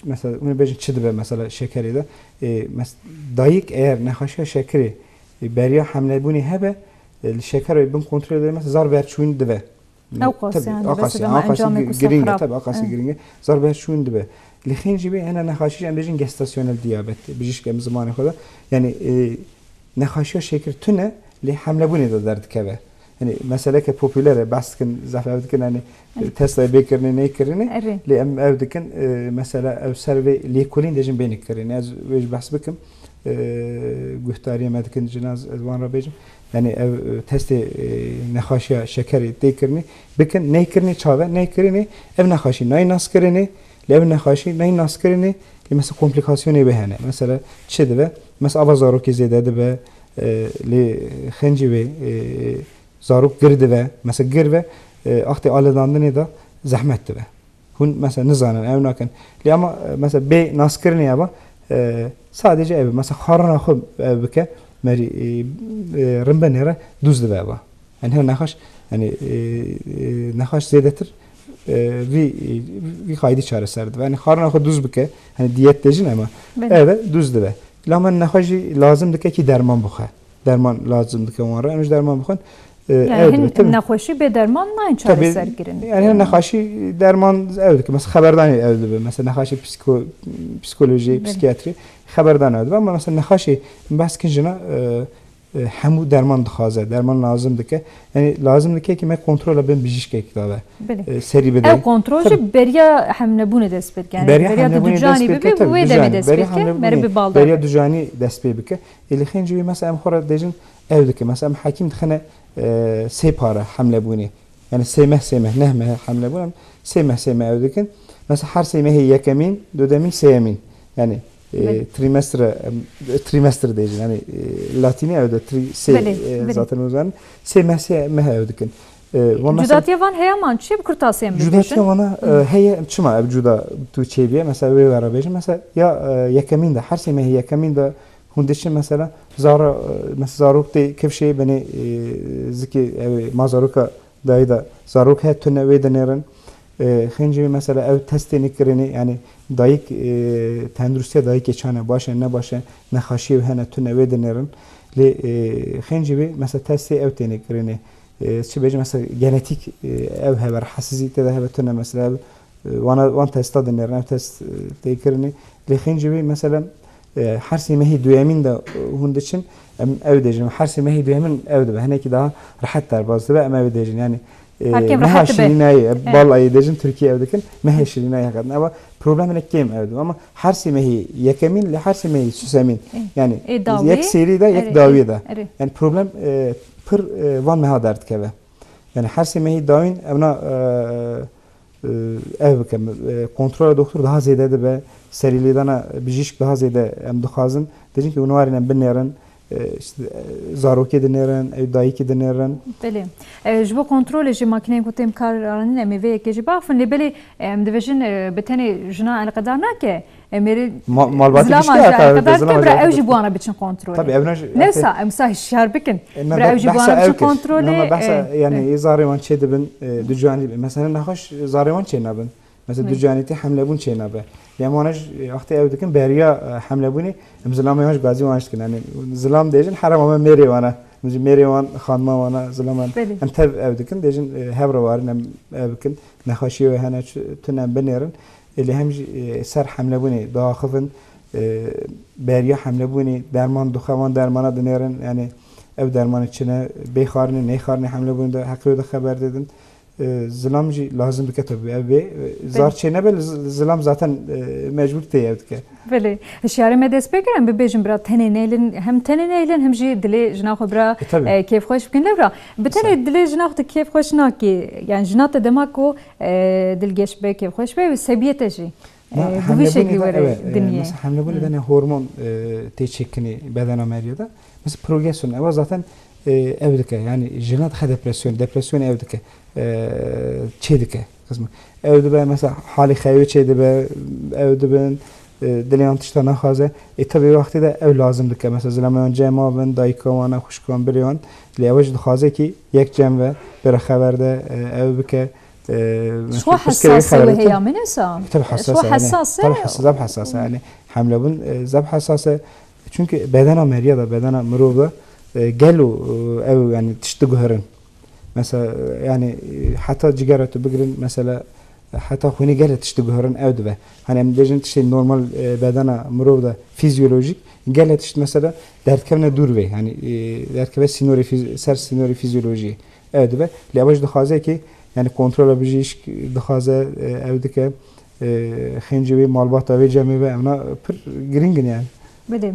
mesela, hûn bêjin çi dibe mesela şekerê de. E, mes-, dayik eğer nexweşiya şekerê, e, beriya hemlebûnê hebe, e, li şeker wê bin kontrolê de mesela zar berçûn dibe. Ew qas Tabii, yani, aqasî, bes dema aqasî encamê gi-, ku ser giring e, xirab. tabii, aqasî Evet. giring e. Zar berçûn dibe. Li xêncî wê hene nexweşî em bêjin gestasyonel diyabet. Bijîşk em zimanê xwe de. Yani, e, nexweşiya şekir tune lê hemlebûnê de derdikeve. Yani meseleke popüler e, behs dikin, zaf ev dikin, yani, e, Evet. testayê bê kirinê, neyê kirinê. Erê. Lê em ev dikin, e, mesela ev ser vê lêkolîn dêjin bêne kirinê. Ez wê jî behs bikim. E, guhdariyê me dikin, cinaz ez wan re bêjim. Yani ev, e, testê, e, nexweşiya şekerê tê kirinê, bikin, neyê kirinê çav e, neyê kirinê, ev nexweşî nayê nas kirinê, lê ev nexweşî nayê nas kirinê, lê mesela komplîkasyonê wê hene. Mesela çi dibe? Mesela ava zarokê zêde dibe, e, lê xencî wê, e, zarok gir dibe, mesela gir ve, e, axtê aledandinê de zehmet dibe. Hûn mesela nizanin, ew nakin. Lê ama, e, mesela bê naskirinê eva, e, sadece ev, mesela xwarina xwe ev bike, merî, e, e, rinbenê re dûz dibe eva. Yani her nexweş, yani, e, e, nexweş zêdetir, e, vî, e, vî qaydî çareser dibe. Yani xwarina xwe dûz bike, hani diyet dêjin ama Belê. ev dûz dibe. Lê ama nexweş jî lazim dike kî derman bixwe. Derman lazim dike wan re, em ji derman bixwin. E, Yani ev hin dibe, tabii. nexweşî bê derman nayên Tabii, çareser kirin. yani her nexweşî derman ev dike. Mesela xeberdanê ev dibe. Mesela nexweşî psiko-, psikolojî, Belê. psikiyatrî xeberdan ev dibe. Ama mesela nexweşî behs kin jina, e, e, hemû derman dixwaze, derman lazim dike. Yani lazim dike ki me kontrola bin bijîşkek dabe. Belê. E, serî bide. Ev kontrol Tabii. jî beriya hemlebûnê dest pê dike. Yani Beriya beriya hemlebûnê ducanî dest pê bibe, dike, tabii, wê demê ducanî. dest pê Beriya bike, hemlebûnê, meriv bi bal beriya dabe. ducanî dest pê bike. Ê, li xêncî wî mesela em xwe re dêjin ew dike. Mesela em hekîm dixine, e, sê para hemlebûnê. Yani sê meh, sê meh, neh meh hemlebûn em sê meh, sê meh ew dikin. Mesela her sê mehê yekemîn, dodemîn, sêyemîn. Yani, e, Belê. trimestre, em, trimestre dêjin. Yani, e, latînî ew de tri-, sê, Belê, e, belê. zaten o zaman. Sê meh, sê meh ew dikin. E, van mesela Cudatiya van heye man çi bi kurtasê em bibêjin? Cudatiya vana, e, heye, çima ev cuda tu çêbiye? Mesela wê were bêjin. Mesela ya, e, yekemîn de, her sê mehî yekemîn de hûn diçin mesela zara, e, mesela zarok tê kifşê benê, e, zikê ew ê ma zaroka dayî de zarok he tune wê dinêrin. E, xêncî wê mesela ew test têne kirinê, yani dayik, e, tenduristiya dayikê çane baş e, ne baş e, nexaşiyê wê hene tune wê dinêrin. Lê, e, xêncî wê mesela testê ew têne kirinê. E, çi bêjim mesela genetik, e, ew hebe, rehesizî tê de hebe tune mesela ev, e, wana, wan testa dinêrin, ev test, e, tê kirinê. Lê xêncî wê mesela, e, her sê mehî duyemîn de, e, hûn diçin, em ew dêjin. Her sê mehî duyemîn ew dibe. Hinekî daha rehet derbas dibe, em ew dêjin. Yani, e, Her kêm meha rehet dibe. Şirînayê, e, Evet. Balayê dêjin, Tirkiyê ew dikin, mehê şirînayê heqetin. Ewa problem hinek kêm ew dibe. Ama her sê mehî yekemîn, lê her sê mehî susemîn. Ê. Yani Ê dawî. Yek sêrî de, yek Erê, dawiyê ê, de. Erê. Yani problem, e, pir, e, van meha derdikeve. Yani her sê mehî dawîn evna, e, e, ev bikim. E, kontrola doktor daha zêde dibe, serîlêdana bijîşk daha zêde em dixwazin. Dibêjin ki hûn warîn em binêrin, e, işte, e, zarokê dinêrin, ew dayikî dinêrin. Belê. E, ji bo kontrolê jî makîneyên ku tên bikaranîn em ê vê yekê jî biafin. Lê belê, e, em dibêjin, e, bi tenê jina eleqedar nake. Em ê Ma-, malbatî zilaman giştî jî heta eleqedar zilama ke, bira jî ew jî eleqedar. Bi wana biçin kontrolê. Tabii, ev ne jî, ne wisa, em wisa hişyar bikin. E, ne, bira ew jî bi behsa wana ew biçin kir. Kontrolê, Ne, ne, behsa, e, yani, e, ê zarê wan çê dibin, e, du canî, mesela nexweş zarê wan çê nabin. Mesela, ne, du canî tê hemlebûn çê nabe. Lê em wana jî, e, wextê ew dikin, beriya, e, hemlebûnê, em zilamê wan jî gazî wan jî dikin. Yani, zilam dêjin, herema me mêrê wana. Em jî mêrê wan, xanima wana, zilaman. Belê. Em tev ew dikin, dêjin, e, hev re warin, em ev bikin. Nexweşiyê wê hene, çi-, tune em binêrin. Ê lê hem jî, e, ser hemlebûnê diaxivin, e, beriya hemlebûnê derman dixwe, wan dermana dinêrin, yani ew dermanê çi ne, bê xwarinê, neyê xwarinê hemlebûnê de heqê wê de xeber didin. E, zilam jî lazim dike tabii ev bê. E, zar çê nebe, li z-, zilam zaten, e, mecbûr tê ev dike. Belê. Hişyarê me dest pê kir, em bibêjin bira tenê neyilin, hem tenê neyilin, hem jî dilê jina xwe bira, e, kêfxweş bikin. Lewra, bi tenê dilê jina xwe tu kêfxweş nakî, yani jina te dema ku, e, dilgeş be, kêfxweş be, wê sebiyê te jî, e, bi vî şeklî were diniyê. Mesela hemlebûnê de ne hormon, e, tê çêkinê bedena meriya de. Mesela progesterone, ewa zaten, e, ev dike, yani jina dixe depresyon, depresyon ev dike, e, çê dike. Qismen. Ew dibe, mesela halê xewê çê dibe, ew dibin, e, dilê wan tişta naxwaze. E, tabii wextê de ew lazim dike. Mesela zilamê wan cem avin, dayika wan, xwişka wan, birê wan. Lê ew jî dixwaze ki yek cem ve, bira xeber de, e, ew bike. E, Ji xwe piskê wê hesas e xeber wê dike. Heya min esa? Tabii hesas e, yani. Tabii hesas, zaf hesas e, yani. Hemlebûn, e, zaf hesas e. Çünkü bedena meriya da, bedena mirov da, e, gelo, e, ew, yani tişt diguherin. Mesela, e, yani, e, heta cigara tu bigirin, mesela, e, heta xwînê gele tişt diguherin ew dibe. Hani em dibêjin tiştê normal, e, bedena mirov da fizyolojik, gele tişt mesela derdikevine dûr vê. Yani, e, derdikeve sînorê fiz-, ser sînorê fizyolojiyê. Ew dibe. Lê ew jî dixwaze ki, yani kontrola bijîşk dixwaze, e, ew dike. E, xêncê wê, malbata wê, cemê wê, evna pir giring in yani. Belê.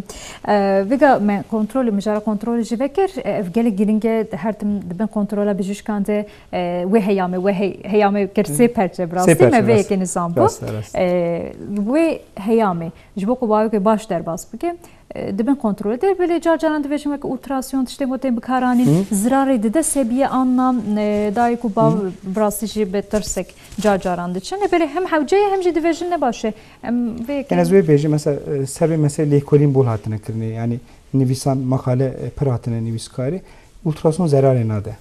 E, vêga me kontrolê, mijara kontrolê jî vekir. E, ev gelek giring e, her tim di bin kontrola bijîşkan de, e, wê heyamê, wê hey-, heyamê kir sê perçe bi rastî. Sê perçe, me vê yekê nizam bû. Rast e, rast e. E, wê heyamê, ji bo ku bawekê baş derbas bike, e, di bin kontrolê de, belê car caran dibêjin wek ultrason tiştên ku tên bikaranîn, zirarê dide sebiyê an na, e, dayik û bav bi rastî jî bi tirsek car caran diçin. Lê belê hem hewce ye hem jî dibêjin ne baş e. Em vê yekê... Em ez wê bêjim, mesela, e, ser vê meselê lêkolîn bol hatine kirinê, yani nivîsan, makale, e, pir hatine nivîskarî. Ultrason zerarê nade.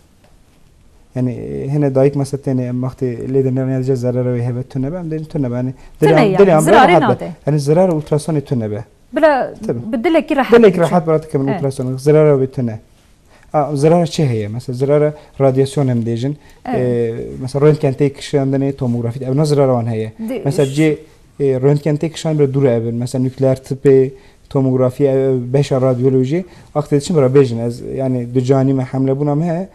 Yani, e, hene dayik mesela tenê em wextê lê de nêrên ya dice zerara wê hebe tune be, em dêjin tune be. Yani, dilê an, dilê an bira rehet be. Yani, zirara ultrasonê tune be. Bila bi dilekî rehet. Dilekî rehet bira dikim ultrason. Zirara wê tune. A, zirara çi heye? Mesela zirara radyasyon em dêjin. E, mesela röntgen tê kişandinê, tomografî, ev na zirara wan heye. Mesela cê, e, röntgen tê kişan bira dûr evin. Mesela nukleer tıbê, tomografî, ev, ev beşa radyolojî. Wextê diçin bira bêjin, ez, yani, du canî me, hemlebûna me heye.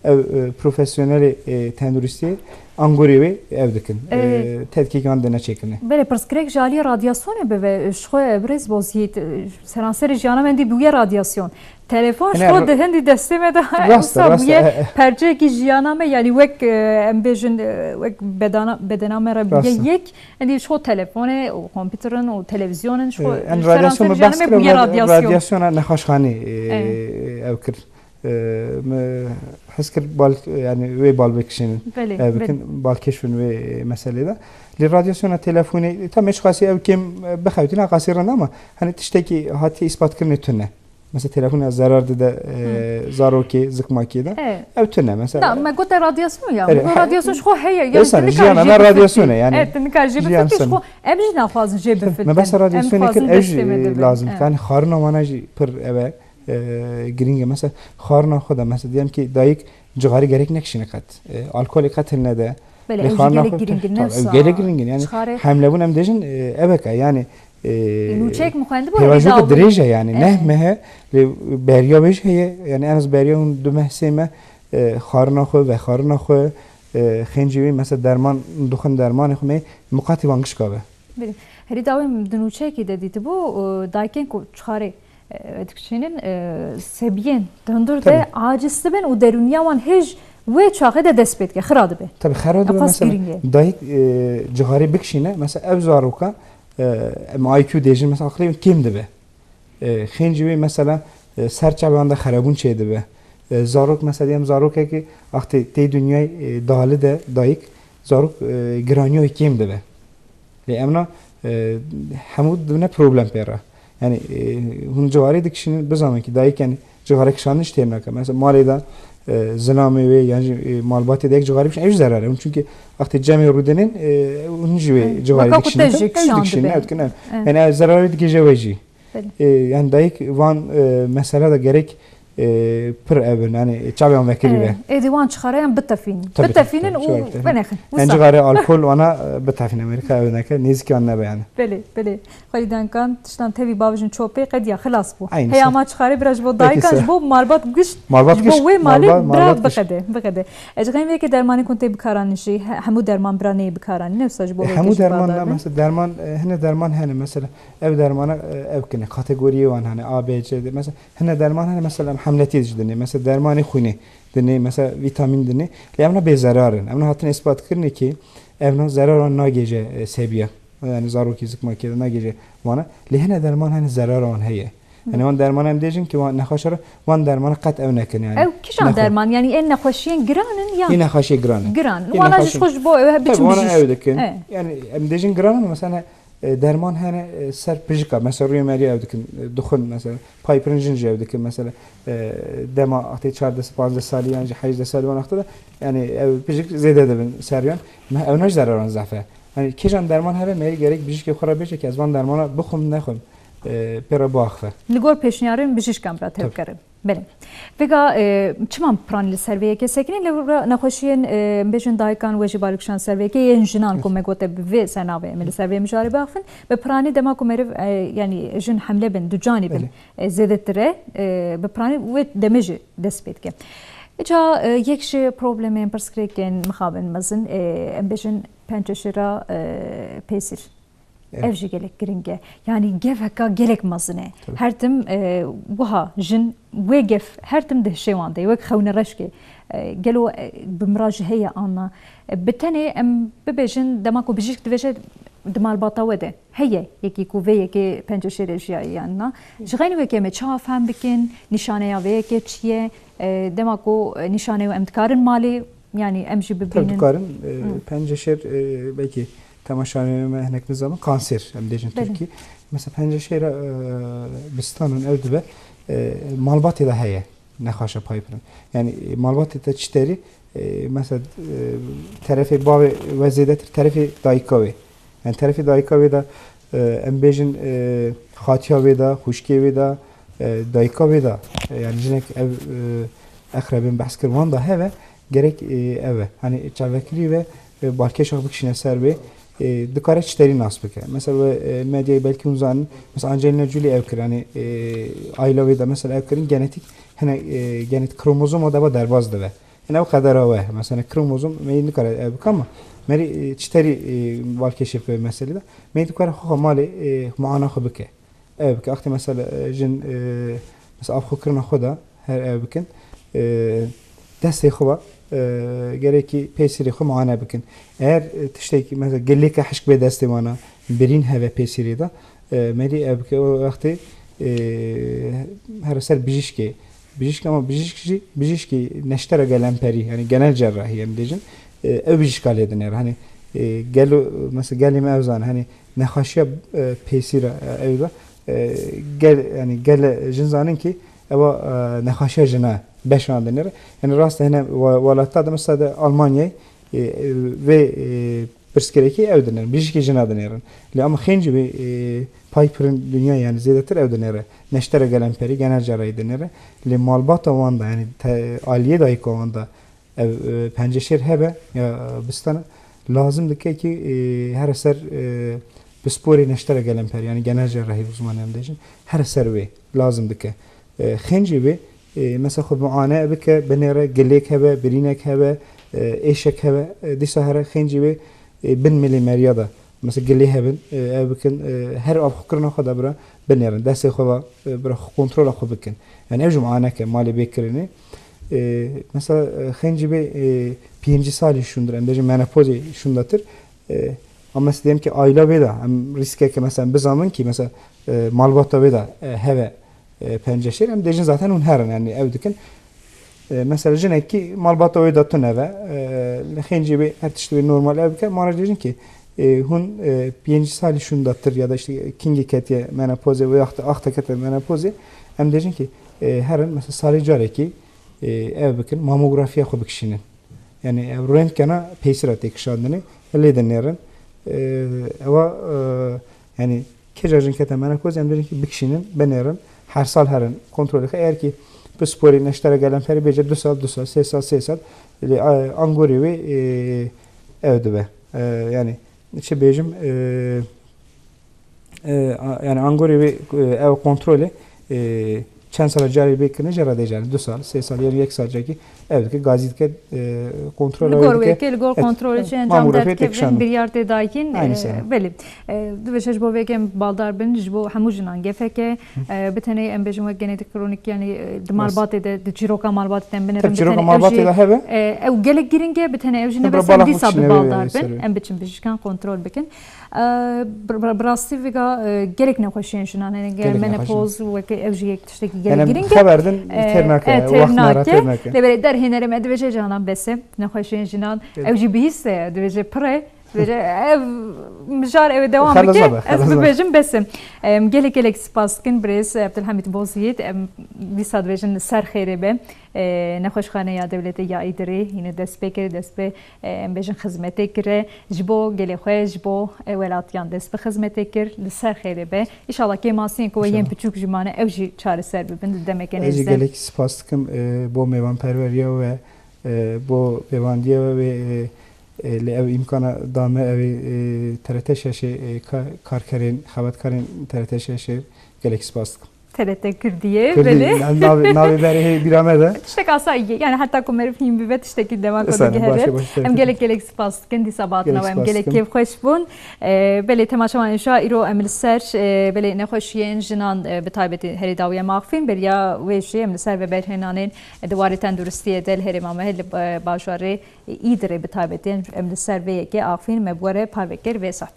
Ev, e, profesyonelê, e, tenduristiyê angorê wê ev dikin. E, e, tetkîkan dine çêkirine. Belê, pirsgirêk ji aliyê radyasyonê bibe, ji xwe birêz Bozît, e, seranserê jiyana me dî bûye radyasyon. Telefon ji xwe di hindî destê me de, rast e, wisa bûye, e, e, perçeyekî jiyana me, yanî wek, e, em bêjin, e, wek bedana, bedena me re bûye yek. Yanî ji xwe telefonê û kompîterin û televîzyonin, ji xwe, e, em seranserê jiyana me bûye radyasyon. Radyasyona nexweşxanê, e, ev kir. E, me hez kir bal, yani wê bal bikişînin. Belê, E, bikin belê. Balkêş bin wê meselê de. Lê radyasyona telefonê, tam hiç qasî ew kêm, e, bixewtîne qasî rind ama hani tiştekî hatiye îspat kirinê tune. Mesela telefona zerar dide, e, Hı. zarokê, zikmakê de. Evet. Ew tune mesela. Da, me gote radyasyon ya. Evet. Me gote radyasyon ji xwe heye. Ya Êsane, sen jiyana nikar me jê radyasyon e bifiltî. Yani. Evet, sen nikar jê Jiyan bifiltî, sen. Ji xwe em jî naxwazin jê bifiltin. Me besa radyasyon Em kir, dixwazin ew destê jî me de bin. lazim. Evet. Yani xarina wana jî pir ev e, e, giring e. Mesela xarina xwe de, mesela diyelim ki dayik cixarî gerek nekişîne qet. E, alkolê qet hilne de. Belê, Lê ew jî xarina gelek xwe giring in, tabii, ew nefsa. Gelek giring in. Yani Çixarê hemlebûn em dêjin, e, ev e ke, yani, e, Nûçeyek min xwendibû, pêvajoyeke herî dirêj e, yani. Evet. Neh meh e, lê beriya wê jî heye. Yani en az beriya hûn du meh, sê meh, e, xarina xwe, vexarina xwe, e, xêncî wê, mesela derman, dixwin dermanê xwe me, miqatî wan gişka be. Belê. Herî dawî min di nûçeyekî de dîtibû, e, dayikên ku çixarê, e, dikişînin, e, sebiyên di hundir de Tabii. aciz dibin û derûniya wan hêj wê çaxê de dest pê dike, xira dibe. Tabii, xira dibe, Ew qas mesela giring e. dayik, e, cixarê bikişîne, mesela ev zaroka, e, em I Q dêjin, mesela aqilê wê kêm dibe. E, xêncî wê mesela, e, ser çavan de xerebûn çêdibe. E, zarok mesela, em zarokekî wextê tê dinyayê, e, dali de dayik, zarok, e, giraniya wê kêm dibe. Lê emna, e, hemû dibine problem pê re. Yani, e, hûn cixarê dikişînin, bizanin ki dayik yani cixare kişandin jî têm nake. Mesela malê de, e, zilamê wê yan jî, e, malbatê de yek cixare bikişînin, ev jî zerar e. Hûn çünkü wextê cemê rûdinin, e, hûn jî wê Evet. cixare Weka ku dikişînin. te jî Ew jî kişandibe. dikişînin, ew dikin, ev. Evet. Yani ev zerarê digihîje we jî. Belê. E, yani dayik van, e, mesele de gerek, e, pir ev in, yani çavê wan vekirî be. E, êdî wan çixareyan bitefînin. Tabii, Bitefînin tabii, û tabii, tabii. venexin. Yani Wisa. cixare alkol wana, e, bitefîne, Amerîka ew neke, nêzîkiyan nebe yani. Belê, belê. Xwedî denkan, tiştan tevî bavêjin çopê, qediya, xilas bû. Aynı Heya şey. ma çixarê bira ji bo Peki dayikan, sen. ji bo malbat gişt, Malbat ji bo gişt, wê malê malbat, bira malbat gişt. biqede, biqede. E, ji xeyn vê yekê dermanê ku tê bikaranîn jî, he-, hemû derman bira neyê bikaranîn, ne wisa ji bo E, vê hemû jî derman bira ne, dibin. mesela derman, e, hine derman hene, mesela ev dermana, e, ev kine, kategoriyê wan hene, A, B, C, D, mesela hine derman hene, mesela em hemletê jî dinê, mesela dermanê xwînê dinê, mesela vîtamîn dinê, lê ev ne bêzerar in, ev ne hatin ispat kirinê ki ev ne zerar wan nagêje, e, sebiya, yani zarokî zikmakê de nagêje wana, lê hine derman hene zerar wan heye. Yani wan dermana em dêjin ki wan nexweşa re, wan dermana qet ew nekin yani. Ew kîjan Nexwe- derman? Yani ên nexweşiyên giran in yan? Ên nexweşiyê giran in. Giran. Ên Wana jî nexweşiyê- xwe ji bo ew hep Tabii, çi wana bijîş? ew dikin. Evet. Yani em dêjin giran ama mesela, e, derman hene, e, ser pijika. Mesela rûyê merî ew dikin, e, dixwin mesela. Paypirin jin jî ew dikin mesela. E, dema wextê çardeh, panzdeh salî yan jî hejdeh salî wan wexta de, yani ew pijik zêde dibin seriyan. Me ew ne ji zeraran zehf e. Yani kîjan derman hebe merî gerek bijîşkê xwe re bêje ki ez van dermana bixwim nexwim. e, pê re biaxife. Li gor pêşniyarên bijîşkan bira Tabii. tevkere. Belê. Vêga, e, çima piranî li ser vê yekê sekinî? Lê vêga nexweşiyên, e, em bêjin dayikan we jî balkişan ser vê yekê, yên jinan ku Yes. me gote bi vê sernavê em ê li ser vê mijarê biaxifin. Bi piranî dema ku meriv, e, yanî jin hemle bin, ducanî bin, Belê. e, zêdetir e, e, bi piranî wê demê jî dest pê dike. Îca, e, yek ji problemên pirsgirêkên mixabin mezin, e, em bêjin penceşêra, e, pêsîr. Evet. Ev jî gelek giring e. Yanî geveka gelek mezin e. Tabii. Her tim, e, wiha jin wê gev her tim di hişê wan de ye. Wek xewnereşkê. E, gelo, e, bi mira jî heye anna. E, bi tenê em bibêjin dema ku bijîşk divêje di malbata we de heye yekî ku vê yekê penceşêrê jiyaye yan na. Ji xeynî wekê me çawa fehm bikin, nîşaneya vê yekê çi ye? E, dema ku, e, nîşanê we em dikarin malê, yanî em jî Tabii bibînin. dikarin, e, Hı. penceşêr, e, belkî temaşevanê me hinek nizanin, kanser em dêjin Belê. Tirkî. Mesela penceşêra, e, bistanan ew dibe, e, malbatê de heye, nexweşa paypirin. Yani, e, malbatê te çi terî, e, mesela, e, terefê bavê we zêdetir, terefê dayika wê. Yani terefê dayika wê de, e, em bêjin, e, xatiya wê de, xwişkê wê de, e, dayika wê de, e, yani jinek ev, e, eqrebên behs kir, wan da heve, gerek, e, ev e. Hani çavekirî ve, e, balkêşa bikişîne ser wê, e, dikare çi terî nas bike. Mesela we, e, medyayê belkî hûn zanin, mesela Angelina Jolie ev kir, hani, e, aîla wê de mesela ev kirin genetik, hene, e, genetik kromozoma de va derbas dibe. Hene ew qedera we, mesela kromozom me nikare ev bike ama merî, e, çi terî, e, balkêşê bike meselê de. Me dikare xwe malê, e, muana xwe bike. Ev bike. Wextê mesela, e, jin, e, mesela av xwe kirina xwe de, her ev bikin. E, destê xwe ve, e, gerekî pêsîrê xwe muayene bikin. Eğer, e, tiştekî, mesela gilêke hişk bê destê wana, birîn heve pêsîrê de, e, merî ev bike. O wextê, e, here ser bijîşkê Bijîşk ama bijîşk jî bijîşkî neştera gelemperî, yanî genel cerrahî em dêjin, e, ew bijîşka lê dinêre. Hani, e, gelo, mesela gelê me ew zane, hani nexweşiya, e, pêsîra, e, ew da, e, gel, yani gele jin zanin ki ewa, e, nexweşiya jina beşan dinêre. Yani rast hene wa-, walata de mesela de Almanyayê, e, e, vê, e, pirsgirêkê ew dinêrin. Bijîşkê jina dinêrin. Lê ama xêncî wê, e, pay pirin dinya yani zêdetir ew dinêre. Neştera gelemperî, genel cerrahî dinêre. Lê malbata wan da, yani te-, aliyê dayika wan da ev, e, penceşêr hebe ya, e, bistana, lazim dike ki, e, here ser, e, pisporê neştera gelemperî, yani genel cerrahî bi zimanê em dêjin, here ser wê lazim dike. E, xêncî wê, e, mesela xwe muane bike, binêre, gilêk hebe, birînek hebe, e, êşek hebe, e, dîsa here xêncî wê, e, bin milîmeriya de, mesela gilê hebin, e, ew bikin, e, her avxwekirina xwe de bira binêrin, destê xwe ve, e, bira xwe kontrola xwe bikin. Yani ev jî muaneke malê bê kirinê. E, mesela, e, xêncî bê, e, pêncî salî şûndir, em bêjin menopozê şûndatir. E, ama mesela diyelim ki aila wê de em rîskeke mesela bizamin ki mesela, e, malbata wê de, e, heve, e, penceşêr, em dêjin zaten hûn herin, yani ew dikin. E, mesela jinekî malbata wê de tune ve, e, li xêncî wê her tiştî wê normal ev bike, ma re dêjin ki, e, hûn, e, pêncî salî şûndatir ya da işte kingî ketiye menopozê wê axte, axte kete menopozê, em dêjin ki, e, herin mesela salê carekî, e, ev bikin, mamografiya xwe bikişînin. Yani ev röntgena pêsira têkişandinê lê dinêrin. E, ewa, e, yani kêca jin kete menopozê em dêjin ki bikişînin, binêrin. Her sal herin kontrolê xwe. Eğer ki pisporî neştera gelemperî bêje du sal, du sal, sê sal, sê sal, lê, e, angorê wê, e, ew dibe. E, yani çi bêjim, e, e, a-, yani angorê wê, e, ew kontrolê, e, çend sala carê bê kirine, jê re dê, yani du sal, sê sal, yani yek sal cekî ev dike, gazî dike, e, kontrola Li wê gor dike. Wê ke, li gor Evet. Kontrolê çi encam Mamûrafê derdiket, têkişandin. Biryar tê daykin, Aynı e, sene. Belê. E, divêje ji bo vê ke em baldar bin, ji bo hemû jinan gefeke, e, bi tenê em bêjin wek genetîk kronîk, yani, e, di Rast. Malbatê de, di çîroka malbatê de em binêrin, Tabii bi çîroka tenê ew malbatê jî, de hebe. E, ew gelek giring e, bi tenê ew jî Tabii nebe bala ser xwe dîsa bi kişîne baldar bin, ser wê. Em biçin bijîşkan kontrol bikin. E, bi, bi, bi rastî vêga, e, gelek nexweşiyên jinan hene, gelek Gelek nexweşiyên. Menopoz weke ew jî yek tiştekî gelek Yani giring e. Xeber din E, têr nake, e, têr wext nake, nake. Têr nake. Lê belê derhênerê me dibêje canan bes e. Nexweşiyên jinan, Evet. Ew jî bihîste, dibêje pir e. Dibêje ev mijar ew ê dewam Xelaz bike, nabe, ez xelaz nabe. Bibêjim bes e. Em, gelek gelek spas dikin birêz Abdulhamid Bozyiğit. Em, dîsa dibêjin li ser xêrê be. E, Nexweşxaneya Dewletê ya Îdirê hîne dest pê kir, dest pê, e, em bêjin xizmetê kire. Ji bo gelê xwe, ji bo, e, welatiyan dest bi xizmetê kir, li ser xêrê be. Înşallah kêmasiyên ku we yên İnşallah. Piçûk jî mane, ew jî çareser bibin di demeke nêzîk de. Ez jî gelek spas dikim, e, bo mêvanperweriya we, e, bo pêvandiya we wê, e, e, lê ev îmkana da me, ew ê, e, T R T şeşê, e, ka-, karkerên, xebatkarên T R T şeşê gelek spas dikim. T R T Kurdiyê, Kurdî, belê. Navê, navê berê hê bîra me de. Tiştek asayî ye. Yani heta ku meriv hîn bibe tiştekî dema ku Sane, digihere. Baş e, baş e, Em tabii. Gelek gelek spas dikin. Dîsa batina Gelek we em spas gelek dikim. Kêfxweş bûn. E, belê temaşevanên şa îro em li ser, e, belê nexweşiyên jinan, e, bi taybetî herî dawî em axivîn. Beriya wê jî em li ser veberhênanên, e, di warê tenduristiyê de li herêma me li, e, bajarê Îdirê bi taybetî em li ser vê yekê axivîn me bi we re parve kir vê sohbetê.